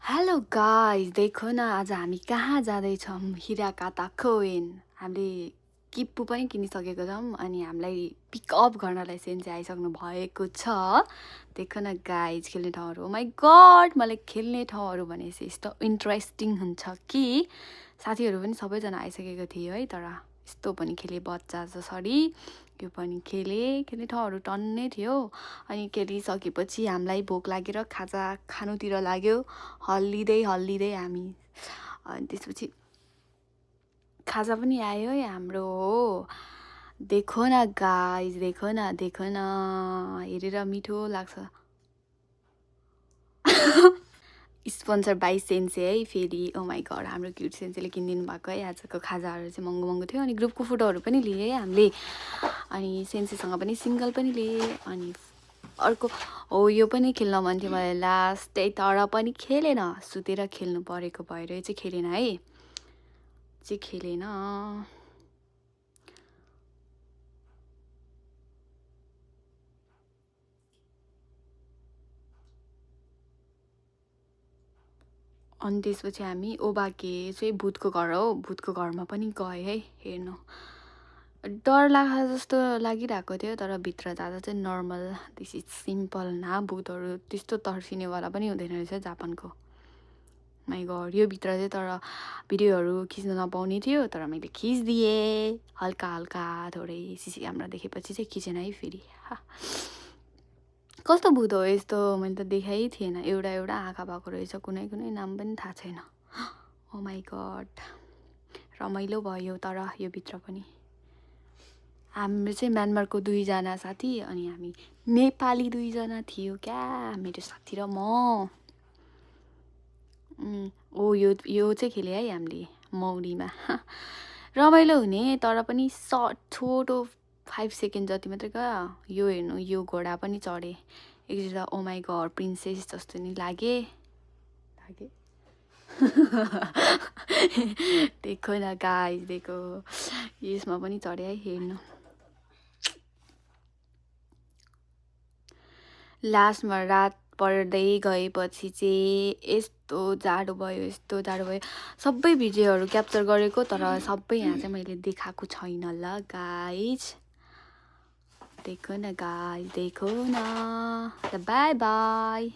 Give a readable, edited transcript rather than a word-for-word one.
Hello guys, देखो न आज हामी कहाँ जाँदैछौँ। हिराकाता कोइन हामीले किप्पु पनि किनिसकेको छौँ अनि हामीलाई पिकअप गर्नलाई सेन्से आइसक्नु भएको छ। देखो न गाइस, खेल्ने ठाउँहरू, ओ माई गड, मलाई खेल्ने ठाउँहरू भनेपछि यस्तो इन्ट्रेस्टिङ हुन्छ कि साथीहरू पनि सबैजना आइसकेको थियो है। तर यस्तो पनि खेले बच्चा जसरी, यो पनि खेल्ने ठाउँहरू टन्नै थियो। अनि खेलिसकेपछि हामीलाई भोक लागेर खाजा खानुतिर लाग्यो। हल्लिँदै हामी अनि त्यसपछि खाजा पनि आयो है हाम्रो हो। देखो न गाइस, देखो न हेरेर मिठो लाग्छ। स्पोन्सर बाई सेन्से है फेरि। ओ माई गड, हाम्रो क्युट सेन्सेले किनिदिनु भएको है। आजको खाजाहरू चाहिँ महँगो थियो अनि ग्रुपको फोटोहरू पनि लिए है हामीले। अनि सेन्सेसँग पनि सिङ्गल पनि लिए। अनि अर्को हो, यो पनि खेल्न मन थियो मलाई लास्टै, तर पनि खेलेन। सुतेर खेल्नु परेको भएर चाहिँ खेलेन है, खेलेन। अनि त्यसपछि हामी ओबाके चाहिँ भूतको घर हो, भूतको घरमा पनि गएँ है हेर्नु। डर लाग्छ जस्तो लागिरहेको थियो, तर भित्र जाँदा चाहिँ नर्मल, दिस इज सिम्पल न। भूतहरू त्यस्तो तर्सिनेवाला पनि हुँदैन रहेछ जापानको। माई गड, यो भित्र चाहिँ तर भिडियोहरू खिच्न नपाउने थियो, तर मैले खिचिदिएँ हल्का हल्का थोरै। सिसी क्यामेरा देखेपछि चाहिँ खिचेन है फेरि। कस्तो भूत हो यस्तो, मैले त देखाइ थिएन। एउटा आँखा भएको रहेछ, कुनै नाम पनि थाहा छैन। ओ माई गड, रमाइलो भयो तर यो भित्र पनि। हाम्रो चाहिँ म्यानमारको 2जना साथी अनि हामी नेपाली 2जना थियो क्या, मेरो साथी र म। ओ यो चाहिँ खेले है हामीले मौरीमा। रमाइलो हुने, तर पनि छोटो 5 सेकेन्ड जति मात्रै क्या। यो हेर्नु, यो घोडा पनि चढे एकचोटि त। ओ माई गड, प्रिन्सेस जस्तो नि लागे। देखो न गाइस, देखो यसमा पनि चढे है हेर्नु। लास्टमा रात पर्दै गएपछि चाहिँ यस्तो जाडो भयो, सबै भिडियोहरू क्याप्चर गरेको, तर सबै यहाँ चाहिँ मैले देखाएको छैन ल गाइज। देखो न गाइज, देखो न। By by.